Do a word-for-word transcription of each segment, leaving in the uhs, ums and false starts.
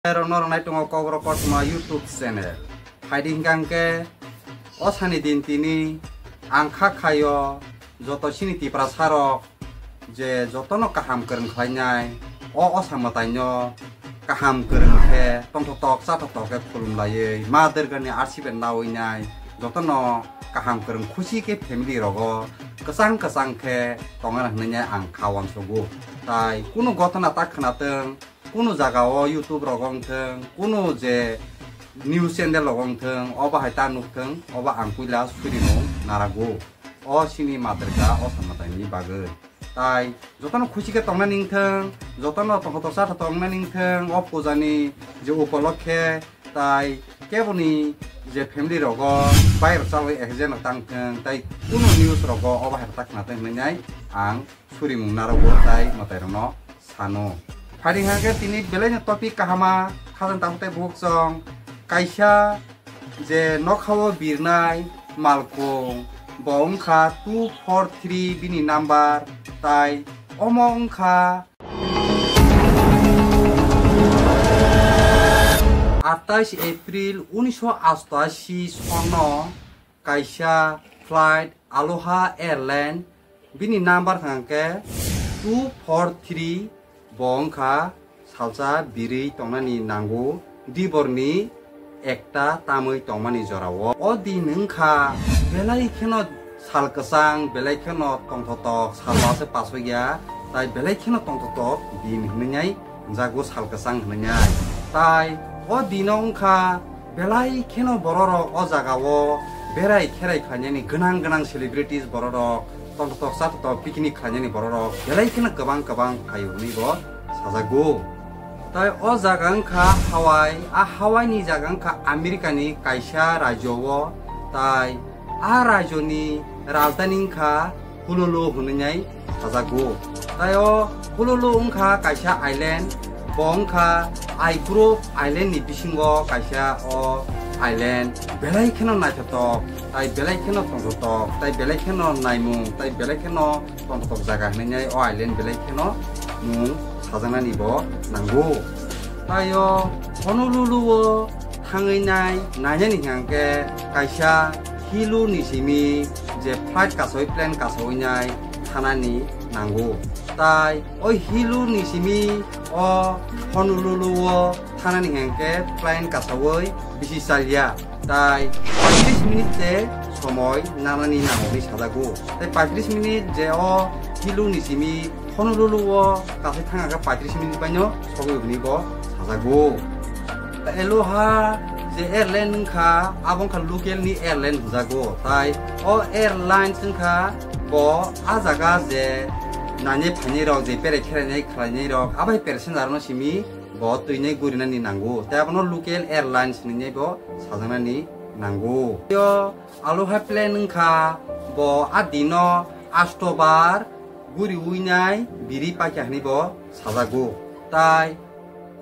Rok norok nai tongo Kokborok Kothoma YouTube channel. Phaidi hingka hingke o sani din tini ang kha khaio joto chini Tiprasa rok je jotono kaham kwrwng khlainai, o osa mwtaino kaham kwrwng khe tongthotok chathotok khe khulum laiwi ma Durgani arsibe nawi nai jotono kaham kwrwng khusi khe family rogo kwchang kwchang khe tongna hwnwi ang kha uansugo. Tai kunu gotona ta khwnathwng, kunu jaga o YouTube rogo wngthwng, kunu je news channel rogo wngthwng, obo hai ta nukthwng, obo ang puila surimung narago. O chini ma Durga osa mwtaini bagwi. Tai jotono khusi khe tongna ningthwng, jotono tongthotok chathotok wngna ningthwng, o pujani je upolokhe tai keboni je family rogo bai rok chalwi accident rok tangthwng, tai kunu news rogo obo hai ta khwnathwng hwnwi ang surimung narogo tai mwtai rokno sano. Phaidi hingke tini belai no topic kahama khajang tamo tei buhuk chong kaisa je nokhao birnai malkung bo wngkha two four three bini number tai omo wngkha atais April unisho astashi sono kaisa flight Aloha Airline, bini number hwnkhe two four three, bo wngkha salsa birwi tongnani nango diborni ekta tamwi tongmani jorao. O din wngkha belai kheno sal kwchang, belai kheno tongthotok sal base pasokya, tai belai kheno tongthotok din hwnwi hwnjago sal kwchang hwnwi. Tai o dino wngkha belai kheno bororok o jagao berai kherai khlainani gwnang gwnang celebrities bororok tongthotok chathotok picnic khlainani bororok belai kheno kwbang kwbang phaio hwnwi bo sajago. Tai o jaga wngkha Hawaii, a Hawaii ni jaga wngkha America ni kaisa rajyo o, tai a rajyo ni rajdhani wngkha Honolulu hwnwi nai sajago. Tai o Honolulu wngkha kaisa island, bo wngkha I group island ni bisingo kaisa o island. Belai kheno naithotok, tai belai kheno tongthotok, tai belai kheno naimung, tai belai kheno tongthotok jaga hwnwi nai o island belai kheno mung sajaknani bo nango. Tai o Honolulu o thangwi nai nainani hwnkhe kaisa hilu ni simi je flight kasawi plane kasawi nai thanani nango. Tai o hilu ni simi o Honolulu o thanani hwnkhe plane kasawi bisi chalya. Tai paitris minute je somoi nanani nango hwnwi sajago. Tai paitris minute je o hilu ni simi Honolulu o kasai thang khe paitris minute baino sogwi hwnwi bo sajago. Aloha je airline wngkha, abo wngkha local ni airline hwnjago. Tai o airlines wngkha bo a jaga je nainai phainai rok je berai kherainai khlainai rok abai passenger no simi bo twinai gurinani nango. Tai abono local airlines hwnwi bo sajaknani nango. Yo Aloha plane wngkha bo a dino asto bar guriwi nai biri paikha hwnwi bo sajago. Tai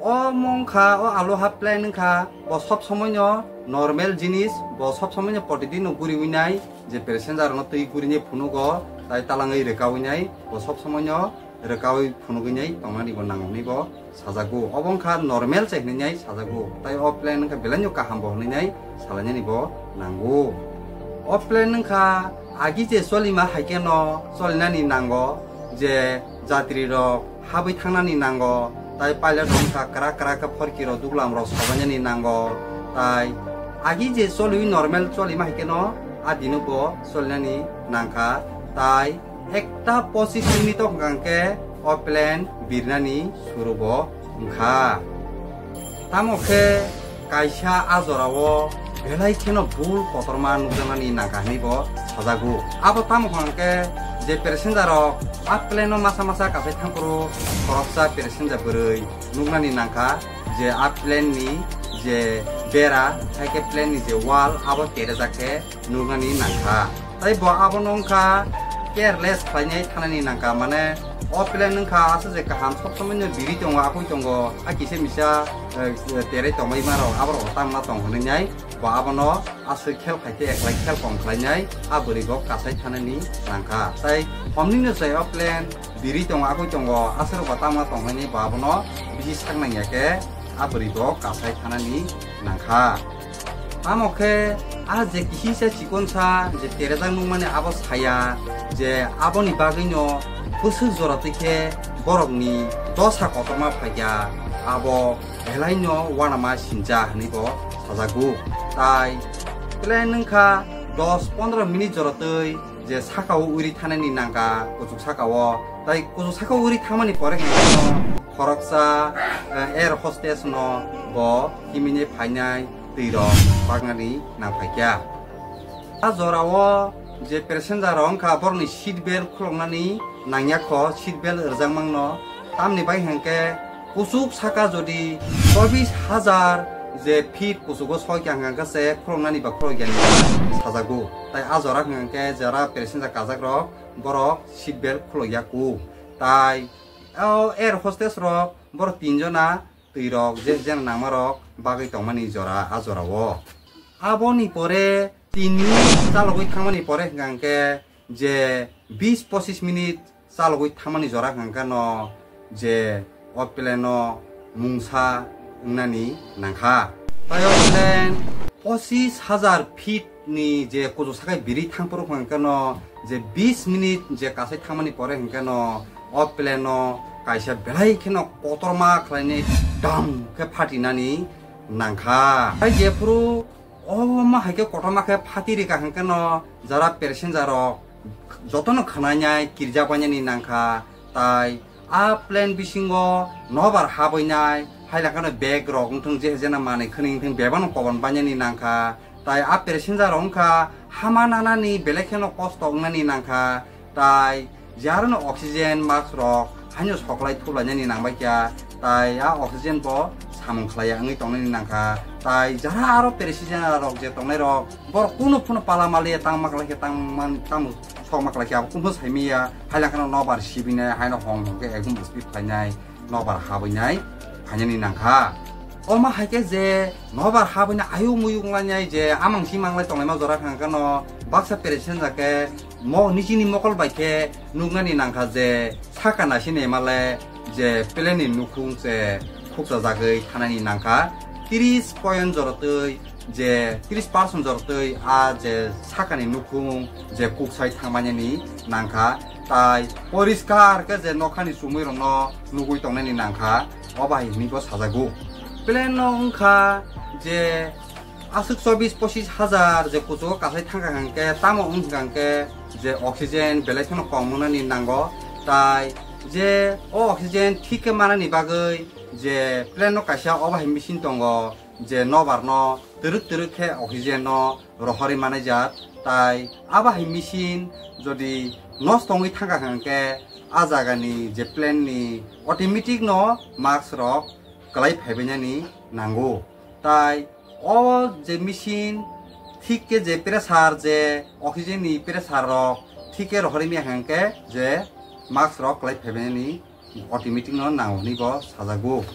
o mongkha o Aloha plane wngkha bo sob somoino normal jinis, bo sob somoino protidino guriwi nai je passenger no twi gurinai phunugo tai talangwi rwkawi nai bo sob somoino rwkawi phunugwi nai tongnani bo nango hwnwi bo sajago. Obo wngkha normal se hwnwi nai sajago. Tai o plane wngkha belai no kaham bo hwnwi nai salainani bo nango. O plane wngkha agi je cholima hai khe no cholinani nango, je jatri rok habwi thangnani nango, tai pilot wngkha kwrak kwrak khe phorki rok duglam rok sobainani nango. Tai agi je choliwi normal cholima hai khe no a dino bo cholinani nangkha. Tai ekta pochis minute o hwnkha khe o plane birnani suru bo wngkha. Tamo khe kaisa a jorao belai kheno bul kotorma nukjaknani nangkha hwnwi bo sajago. Abo tamo hwnkha khe je passenger rok a plane o masa masa kasai thangphuru khoroksa passenger bwrwi nuknani nangkha je a plane ni je bera hai khe plane ni je wall abo terejak khe nuknani nangkha. Tai bo abono wngkha careless khlainai thanani nangkha, mane o plane wngkha aswk je kaham sob somoino biri tongo, akui tongo, a kisa misa, eh, terai tongbai ma rok, aborok tangma tong hwnwi nai bo abono aswk khel khai khe eklai khel kong khlainai a bwrwi bo kasai thanani nangkha. Tai homnino se o plane biri tongo, akui tongo, aswk rok bo tangma tong hwnwi bo abono bisi sak nangya khe a bwrwi bo kasai thanani nangkha. Tamo khe a je kihisa chikonsa je terejak nukmani abo saya je aboni bagwino bwswk jora twi khe borokni dosa kotorma phaikha, abo belaino uanama sincha hwnwi bo sajago. Tai belai wngkha dos pondro minute jora twi je sakao uri thanani nangkha kuchuk sakao. Tai kuchuk sakao uri thangmani pore hwnkhe khoroksa, eh, air hostess no bo himini phainai twi rok baknani nangphaikha. A jorao je passenger rok wngkha borokni seat belt khuloknani nangya kho, seat belt rwjak mangno. Tamni bai hwnkhe kuchuk saka jodi chobis hajar je feet kuchugo soi kha hwnkhe se khuloknani ba khulokya hinwi sajago. Tai a jora hwnkhe jora passenger kajak rok borok seat belt khulokya kuk. Tai o air hostess rok borok tin jona twi rok je je nangma rok bagwi tongmani jora a jorao. Aboni pore tin minute chalogwi thangmani pore hwnkha hwnkhe je bis pochis minute chalogwi thangmani jora hwnkha hwnkhe no je o plane no mungsa wngnani nangkha. Tai o plane pochis hajar feet ni je kuchuk sakai biri thangphuru hwnkha hwnkhe no je bis minute je kasai thangmani pore hwnkhe no o plane no kaisa belai kheno kotorma khlainai dam khe phatinani nangkha. Tai jephuru omo hai khe kotorma khe phati rikha hwnkhe no jara passenger rok jotono khwnainai kirjak bainani nangkha. Tai a plane bisingo nobar habwinai, hailakano bag rok wngthung, je jena manwi khwnwi wngthung, bebano kobon bainani nangkha. Tai a passenger rok wngkha hama nanani belai kheno kosto wngnani nangkha. Tai je arono oxygen mask rok haino soklai thulainani nangbaikha. Tai a oxygen bo samung khlaiya wngwi tongnani nangkha. Tai jara aro passenger rok je tongnai rok, borok kunu phano pala maliya tangma khlaikhe tangman tamo sokma khlaikhe abo kunu saimiya, hailakano nobar sibinai haino hong hong khe ekdom speed phainai, nobar habwinai phainani nangkha. Omo hai khe je nobar habwinai ayuk muyuk wnglainai je amang si manglai tonglaima jora hwnkha hwnkhe no baksa passenger khe mo nijini mokol bai khe nuknani nangkha je saka naisini male je plane ni nukhung se khukchajagwi thanani nangkha. Tris point jora twi je tris percent jora twi a je sakani nukhung je kuksai thangmani nangkha, tai poriskar khe je nokhani chumui rokno nugwi tongnani nangkha, o bai hinwi bo sajago. Plane no wngkha je aswk chobis pochis hajar je kuchugo kasai thangkha hwnkhe tamo wngkha hwnkhe je oxygen belai kheno kom wngnani nango, tai je o oxygen thik khe manani bagwi je plane no kaisa o bahai machine tongo, je nobar no twrwk twrwk khe oxygen no rohorwi manai jak, tai a bahai machine jodi nosto wngwi thangkha hwnkhe a jagani je plane ni automatic no mask rok kwlai phaibainani nango. Tai o je machine thik khe je pressure je oxygen ni pressure rok thik khe rohorwi maya hwnkhe je mask rok kwlai phaibainani automatic no nango hwnwi bo sajago.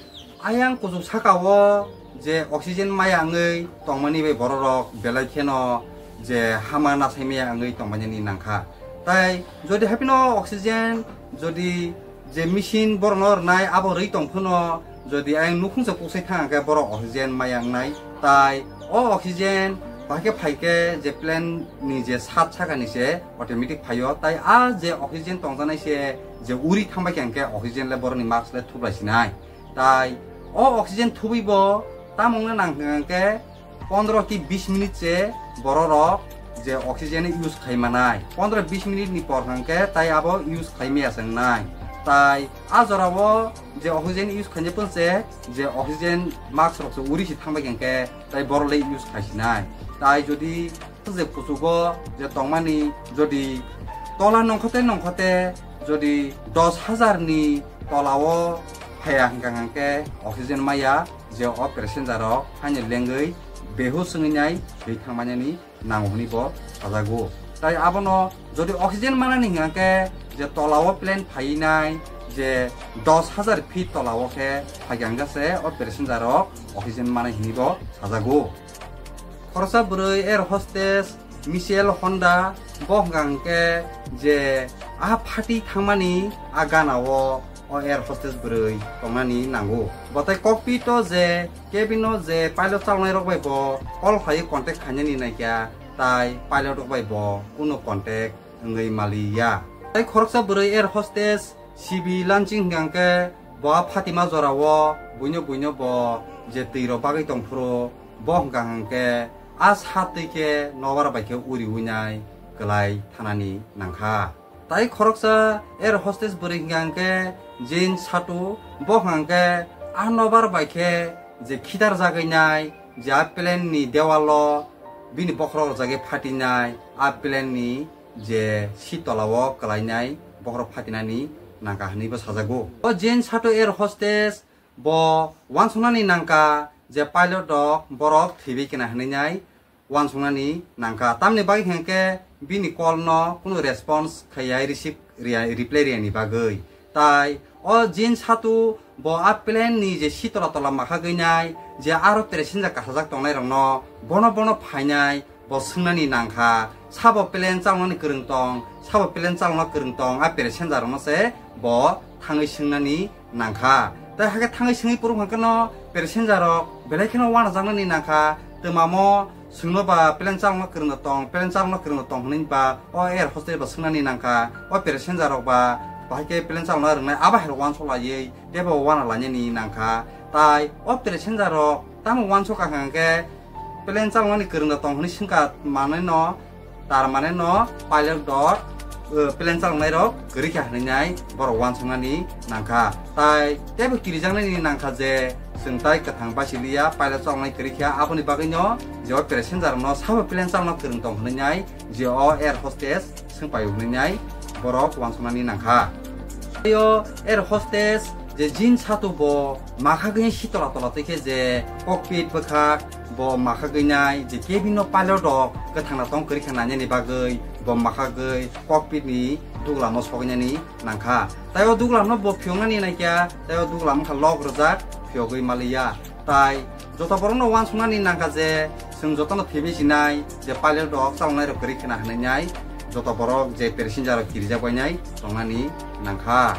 Ayang kuchuk saka o je oxygen maya wngwi tongmani bai borok rok belai kheno je hama nasai maya wngwi tongmani nangkha. Tai jodi haphino oxygen jodi je machine borokno rwnai abo rwi tong phano jodi ayang nukhung se kuksai thang khe borok oxygen maya wngnai. Tai o oxygen bahai khe phai khe je plane ni je sat saka ni se automatic phaio. Tai a je oxygen tongjanai se je uri thangbai khe hwnkhe oxygen le borokni mask le thublai sinai. Tai o oxygen thubui bo tamo wngna nang hwnkhe pondro ki bis minute se borok rok je oxygen use khai manai. Pondro bis minute ni por hwnkhe tai abo use khai maya se wngnai. Tai a jora o je oxygen use khainai phano se je oxygen mask rok se uri se thangbai hwnkhe tai borok le use khai sinai. Tai jodi je kuchugo je tongmani jodi tola nongkhote nongkhote jodi dos hajar ni tola o phaiya hwnkha hwnkhe oxygen maya je o passenger rok haino lengwi behush wngwi nai thwi thangmani nango hwnwi bo sajago. Tai abono jodi oxygen manani hwnkha hwnkhe je tola o plane phainai je dos hajar feet tola o khe phaikha hwnkhe se o passenger rok oxygen manai hwnwi bo sajago. Khoroksa bwrwi air hostess Michelle Honda bo hwnkha hwnkhe je a pharty thangmani a gana o o air hostess bwrwi tongnani nango. Bo tai cockpit o je cabin o je pilot chaloknai rok bai bo call khlaiwi contact khainani naikha, tai pilot rok bai bo kuno contact wngwi maliya. Tai khoroksa bwrwi air hostess C B Lansing hingkha hwnkhe bo a Fatima jorao buino buino bo je twi rok bagwi tongphuru bo hingkha hwnkhe a sa twi khe nobar bai khe uriwi nai kwlai thanani nangkha. Tai khoroksa air hostess bwrwi hingkha hwnkhe Jin Satu, bo hingkha hwnkhe a nobar bai khe je khitar jagwi nai, je a plane ni dewalo bini bokhorok rwjagwi phatinai, a plane ni je seat tola o kwlainai bokhorok phatinani nangkha hwnwi bo sajago. O Jin Satu air hostess bo uansuknani nangkha je pilot rok borok thwibai kena hwnwi nai uansuknani nangkha. Tamni bagwi hwnkhe bini call no kunu response khaiya, receive riya, reply riyani bagwi. Tai o Jin Satu bo a plane ni je seat tola tola makhagwi nai, je aro passenger kasajak tongnai rokno bono bono phainai bo swngnani nangkha. Sabo plane chaloknani kwrwng tong, sabo plane chalokna kwrwng tong, a passenger rokno se bo thangwi swngnani nangkha. Tai hakhe thangwi swngwi phuru hwnkhe no passenger rok belai kheno uanajaknani nangkha. Twmamo swngno ba plane chalokna kwrwngno tong, plane chalokna kwrwngno tong hwnwi ba o air hostess ba swngnani nangkha. O passenger rok ba bahai khe plane chalokna rwngnai abo hai rok uansuk laiwi teibo uana lainani nangkha. Tai o passenger rok tamo uansuk kha hwnkhe plane chaloknani kwrwngno tong hwnwi swngkha manwi no, tar mane no pilot rok, eh, plane chaloknai rok kwrwi kha hwnwi nai borok uansuknani nangkha. Tai teibo kirijaknani nangkha je chwng tai kwthang basi liya, pilot chaloknai kwrwi kha, aboni bagwi no je o passenger rok no sabo plane chalokna kwrwng tong hwnwi nai je o air hostess swngpai hwnwi nai borok uansuknani nangkha. Tei o air hostess je Jin Satu bo makhagwi seat tola tola twi khe je cockpit bwkhak bo makhagwi nai je cabin o pilot rok kwthangna tong kwrwi kha nainani bagwi bo makhagwi cockpit ni duglam o sogwi nani nangkha. Tai o duglam no bo phiyoknani naikha, tai o duglam wngkha lock rwjak, phiyogwi maliya. Tai joto borokno uansuknani nangkha je chwng jotono thwibai sinai je pilot rok chaloknai rok kwrwi khna hwnwi nai joto borok je passenger rok kirijak bainai tongnani nangkha.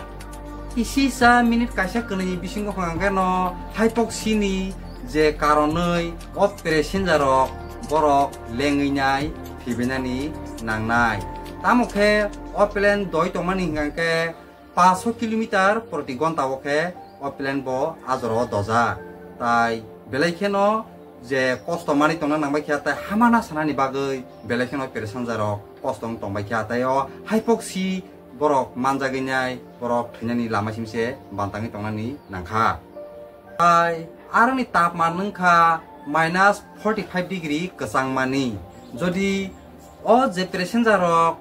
Kisa minute kaisa kwnwi bisingo hwnkha khe no hypoxia ni je karonwi o passenger rok borok lengwi nai thwibainani nangnai. Tamo khe o plane doi tongmani hwnkha khe paanch kilometer proti ghonta o khe o plane bo a jora o dojak. Tai belai kheno je kosto manwi tongna nangbai kha, tai hamana sanani bagwi belai kheno passenger rok kosto wng tongbai kha. Tai o hypoxia borok manjagwi nai, borok thwinani lama simse bantangwi tongnani nangkha. Tai aroni tapman wngkha minus forty five degree kwchangmani. Jodi o je passenger rok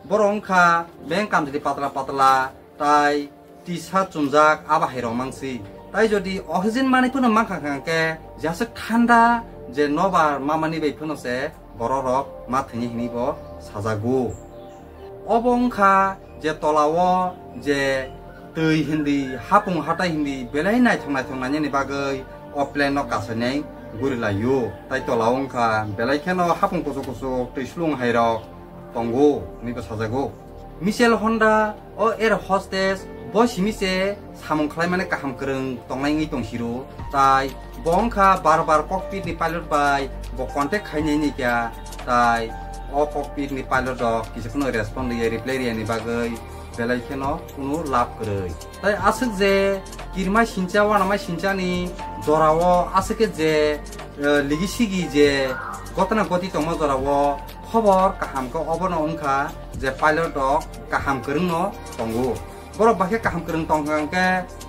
borok wngkha beng kamchwlwi patla patla tai tisa chumjak abo hai rok mangsi. Tai jodi oxygen manwi phano mankha hwnkhe jaswk thanda je nobar mamani bai phano se borok rok ma thwini hinwi bo sajago. Obo wngkha je tola o je twi hindi, hapung hatai hindi belai naithok naithok nainani bagwi o plane no kasainai guri laio. Tai tola o wngkha belai kheno hapung kuchuk kuchuk twi slung hai rok tongo hinwi bo sajago. Michelle Honda o air hostess bo simi se samung khlaimani kaham kwrwng tongnai wngwi tong siro, tai bo wngkha bar bar cockpit ni pilot bai bo contact khainai ni kya, tai o cockpit ni pilot rok kisa kheno respond rwya, reply rwya ni bagwi belai kheno kunu lab kwrwi. Tai aswk je kirmai sincha uanamai sinchani jorao aswk khe je, eh, ligi sigi je gotna goti tongma jorao khobor kaham khe obono wngkha je pilot rok kaham kwrwngno tongo. Borok bahai khe kaham kwrwng tongkha hwnkhe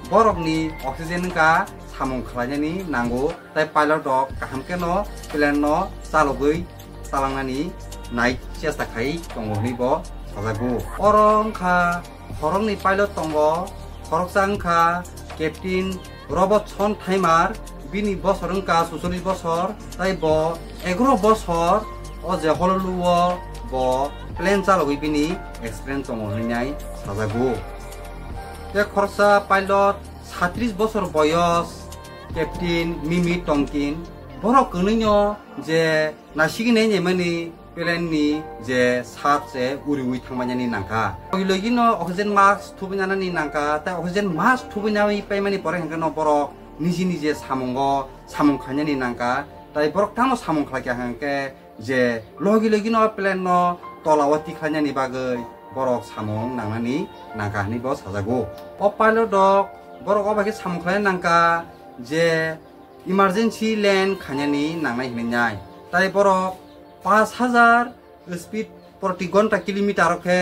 borokni oxygen wngkha samung khlainani nango, tai pilot rok kaham kheno plane no chalogwi chalangnani nai chesta khai tongo hwnwi bo sajago. Oro wngkha khoroknwi pilot tongo, khoroksa wngkha Captain Robertson Thaimar, bini bosor wngkha sucholish bosor, tai bo egaro bosor o je Honolulu o bo plane chalogwi bini experience tongo hwnwi nai sajago. Tei khoroksa pilot satris bosor boyos Captain Mimi Tongkin, borok kwnwino je nasigwi nai naimani plane ni je sat se uriwi thangmani nangkha. Logi logi no oxygen mask thubui nanani nangkha, tai oxygen mask thubui nawi paimani pore hwnkhe no borok niji niji samungo samung khainani nangkha. Tai borok tamo samung khlaikha hwnkhe je logi logi no plane no tola o tikhlainani bagwi borok samung nangnani nangkha hinwi bo sajago. O pilot rok borok o bai khe samung khlaina nangkha je emergency land khainani nangnai hinwi nai. Tai borok pash hajar speed proti gonta kilometer o khe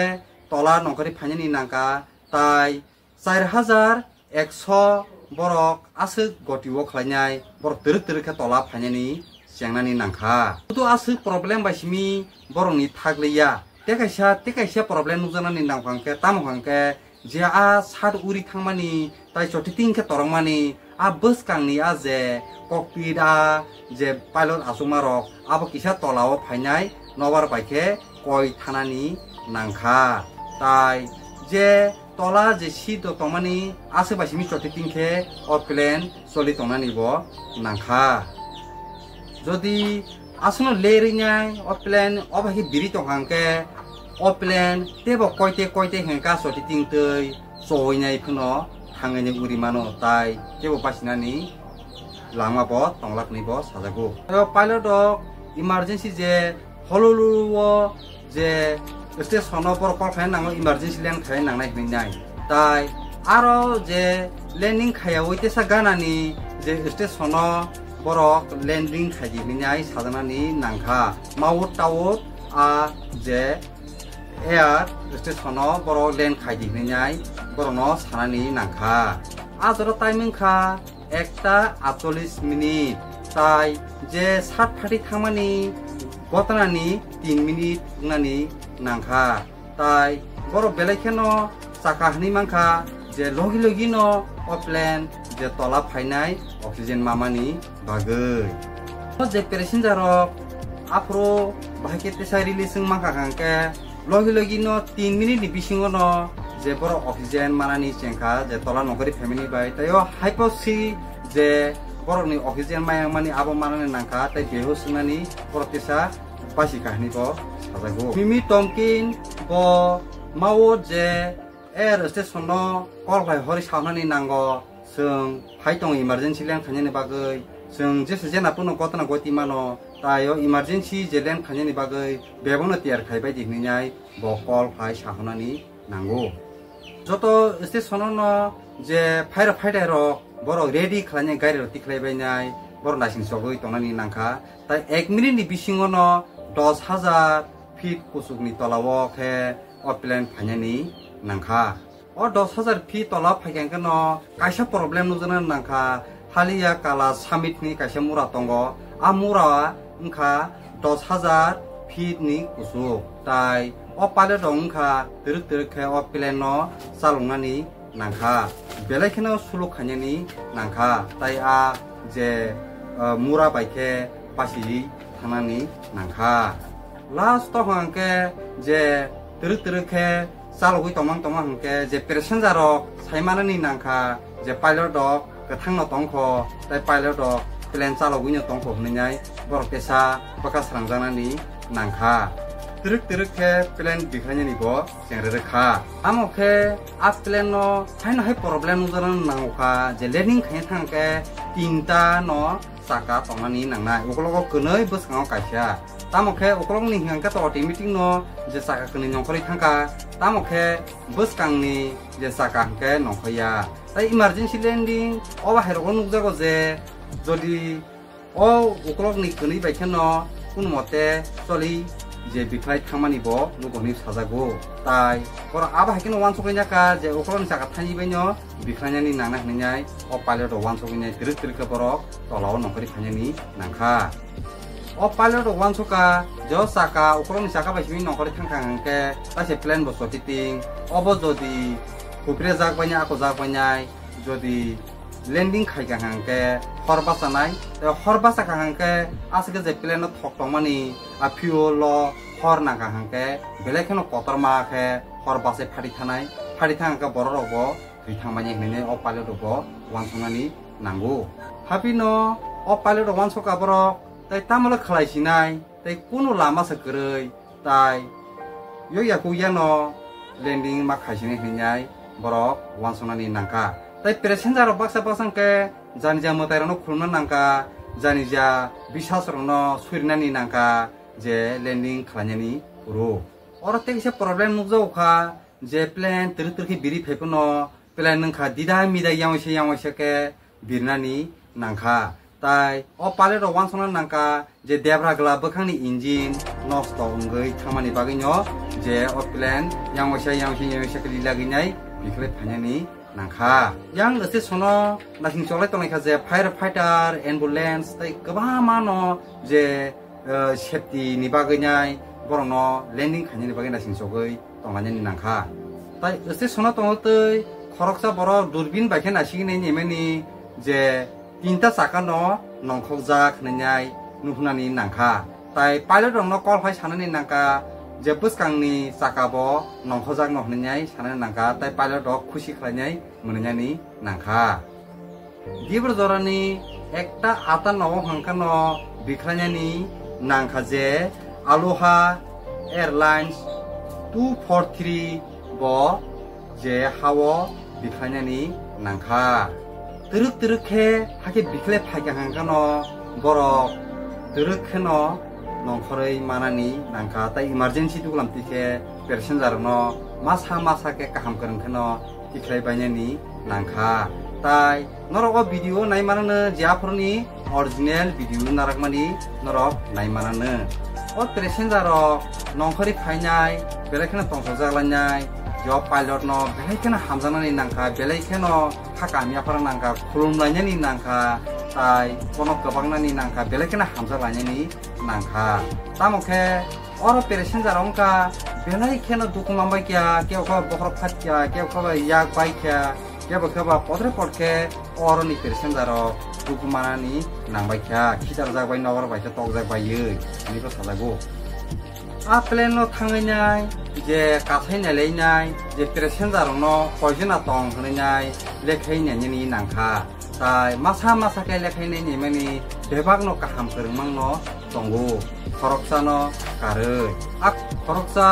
tola nongkhorwi phainani nangkha, tai char hajar ekso borok aswk goti o khlainai, borok twrwk twrwk khe tola phainani chengnani nangkha. Kutu aswk problem bai simi borokni thakliya. Tei kaisa, tei kaisa problem nukjaknani nangkha hwnkhe, tamo hwnkhe je a sat uri thangmani tai choti ting khe torokmani a bwskangni a je cockpit a je pilot achukmarok abo kisa tola o phainai nobar bai khe koi thanani nangkha. Tai je tola je seat o tongmani aswk bai simi choti ting khe o plane choli tongnani bo nangkha. Jodi aswkno lerwi nai o plane o bai khe biri tongkha hwnkhe o plane teibo koite koite hwnkhe choti ting twi chowinai phano thangwi nai uri mano, tai teibo basinani lama bo tonglak hinwi bo sajago. O pilot rok emergency je Honolulu o je station o borok call khlai nango, emergency land khlai nangnai hinwi nai. Tai aro je landing khaiyawi tesa ganani je station o borok landing khaidi hinwi nai sajaknani nangkha. Mawut tawut a je air station o borok land khaidi hinwi nai borokno sanani nangkha. A jora time wngkha ekta atchollish minute, tai je sat phati thangmani gotnani tin minute wngnani nangkha. Tai borok belai kheno chaka hinwi mankha je logi logi no o plane je tola phainai oxygen mamani bagwi. O je passenger rok aphuru bahai khe tesa release wng mankha hwnkhe logi logi no tin minute ni bisingo no je borok oxygen manani chengkha je tola nongkhorwi phaimani bai, tei o hypoxia je borokni oxygen mayang mani abo manani nangkha, tei behush wngnani borok tesa basi kahini bo sajago. Mimi Tomkin bo mao je air station no call khlai hori saunani nango, chwng phai tongo emergency land khainani bagwi, chwng jesa jena pono gotna goti mano, tai o emergency je land khainani bagwi bebakno tiyar khai bai di hinwi nai bo call khlai sahonani nango. Joto station no je phairok phaitai rok borok ready khlainai gari rok tikhlai bainai borok naising chogwi tongnani nangkha, tai ek minute ni bisingo no dos hajar feet kuchukni tola o khe o plane phainani nangkha. O dos hajar feet tola phaikha hwnkhe no kaisa problem nukjaknani nangkha, haliya Kala Summit ni kaisa mura tongo. A mura wngkha dos hajar feet ni kuchuk, tai o pilot rok wngkha twrwk twrwk khe o plane no chaloknani nangkha, belai kheno suluk khainani nangkha, tai a je, uh, mura bai khe basiwi thangnani nangkha. Last o hwnkhe je twrwk twrwk khe chalogwi tongmang tongmang hwnkhe je passenger rok saimanani nangkha je pilot rok kwthangno tongkho, tai pilot rok plane chalogwino tongkho hwnwi nai borok tesa bwkha srangjaknani nangkha. Twrwk twrwk khe plane bikhlainani bo chengrere kha. Amo khe a plane no haino hai problem nukjaknani nango kha je landing khaina thang khe tinta no chaka tongnani nangnai, ukologo kwnwi bwskango kaisa. Tamo khe ukologni hwnkhe to automatic no je chaka kwnwi nongkhorwi thangkha, tamo khe bwskangni je chaka hwnkhe nongkhorya. Tai emergency landing o bahai rogo nukjago je jodi o ukologni kwnwi bai kheno kunu mote choli je bikhlai thangmani bo nugo hinwi sajago. Tai borok abo hai kheno uansukgwi naka je ukologni chaka thani baino bikhlainani nangna hinwi nai o pilot rok uansukgwi nai twrwk twrwk khe borok tola o nongkhorwi phainani nangkha. O pilot rok uansukha je o chaka ukologni chaka bai simi nongkhorwi thangkha hwnkhe taise plane bo choti ting, obo jodi huprejak bainai, akojak bainai, jodi landing khaikha hwnkhe hor bachanai, tei hor bachakha hwnkhe aswk je plane no thok tongmani a fuel o hor nangkha hwnkhe belai kheno kotorma khe hor bachai phati thanai, phati thang hwnkhe borok rok bo thwi thangmani hinwi o pilot rok bo uansuknani nango. Haphino o pilot rok uansukha borok tei tamo le khlai sinai, Tai kunu lama se kwrwi, tai yo yaku yano landing ma khaisini hinwi borok wansuknani nangkha. Tai passenger rok baksa baksa hwnkhe janija mwtai rokno khulumna nangkha, janija bisas rokno surinani nangkha je landing khlainani phuru. Oro tei kisa problem nukjago kha je plane twrwk twrwk khe biri phai phano plane wngkha didai midai yang waisa yang waisa khe birnani nangkha. Tai o pilot rok wansukna nangkha je debra gwla bwkhakni engine nosto wngwi thangmani bagwino je o plane yang waisa yang waisa yang waisa khe lilagwi nai bikhlai phainani nangkha. Yang station o naising choklai tonglaikha je fire fighter, ambulance tei kwbangma no je, eh, safety ni bagwi nai borokno landing khainani bagwi naising chogwi tonglainani nangkha. Tai station o tongtwi khoroksa borok durbin bai khe naisigwi naimani je tinta chakano nongkhokjak hwnwi nai nuhunani nangkha. Tai pilot rokno call khai sanani nangkha je bwskangni chakabo nongkhokjakno hwnwi nai sanani nangkha, tai pilot rok khusi khlainai mwnwi nani nangkha. Dibor jorani ekta ata nogo hwnkhe no bikhlainani nangkha je Aloha Airlines two four three bo je hao bikhlainani nangkha. Twrwk twrwk khe hakhe bikhlai phaikha hwnkhe no borok twrwk kheno nongkhorwi manani nangkha, tai emergency duglam tikhe passenger no masa masa khe kaham kwrwng kheno tikhlai bainani nangkha. Tai norok o video nai manano je aphuruni original video narakmani norok nai manano. O passenger rok nongkhorwi phainai, belai kheno tongthokjak lainai, je o pilot no belai kheno hamjaknani nangkha, belai kheno kha kaham yaphar nangkha, khulum lainani nangkha, tai bono kwbaknani nangkha, belai kheno hamjak lainani nangkha. Tamo khe oro passenger wngkha belai kheno dukhu manbai kha, kebo khe bokhorok phat kha, kebo khe yak bai kha, kebo khe ba potre pot khe oroni passenger rok dukhu manani nangbai kha, khitarjak bai, nokbar bai khe tokjak bai oi, hinwi bo sajago. A plane no thangwi nai je kathai nailainai je passenger rokno koijona tong hwnwi nai lekhai nainani nangkha. Tai masa masa khe lekhai nainani bebakno kaham kwrwngmangno tongo. Khoroksano karwi. A khoroksa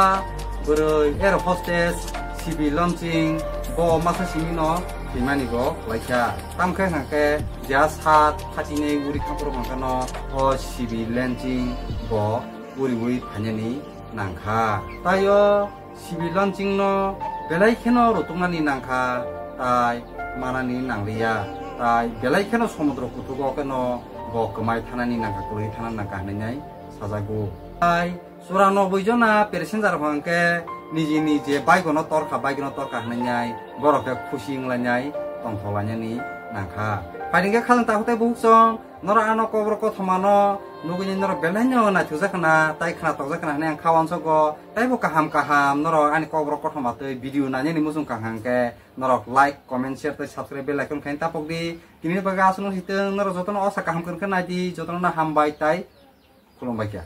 bwrwi air hostess Sibi Lonsing bo masa simino thwimani bo khlaikha. Tamkhe hwnkhe je a sat phatinai uri thamporo hwnkhe no o Sibi Lonsing bo uriui phainani nangkha. Tai o Sibi Lonsing no belai kheno rutuknani nangkha, tai manani nangliya, tai belai kheno somudro kuthugo kheno bo kwmai thanani nangkha, kwlwi thana nangkha hinwi sajago. Tai chura noboi jona passenger hwnkhe nijini je bike no torkha, bike no torkha hinwi borok khe khusi wnglainai tongthok lainani nangkha. Phaidi khe khajang takhuk tei bukhuk song, norok ano kokborok kothoma no nugwi norok belai no naithokjak khna, tai khna tokjak khna hinwi ang kha uansogo. Taibo kaham kaham norok ani kokborok kothoma tei video nainani muchung kaham khe norok like, comment, share tei subscribe bell icon khaina tapok di. Tini bagwi aswk no hitwng, norok jotono osa kaham kwrwng khe nai di, jotono no hambai tai khulumbai kha.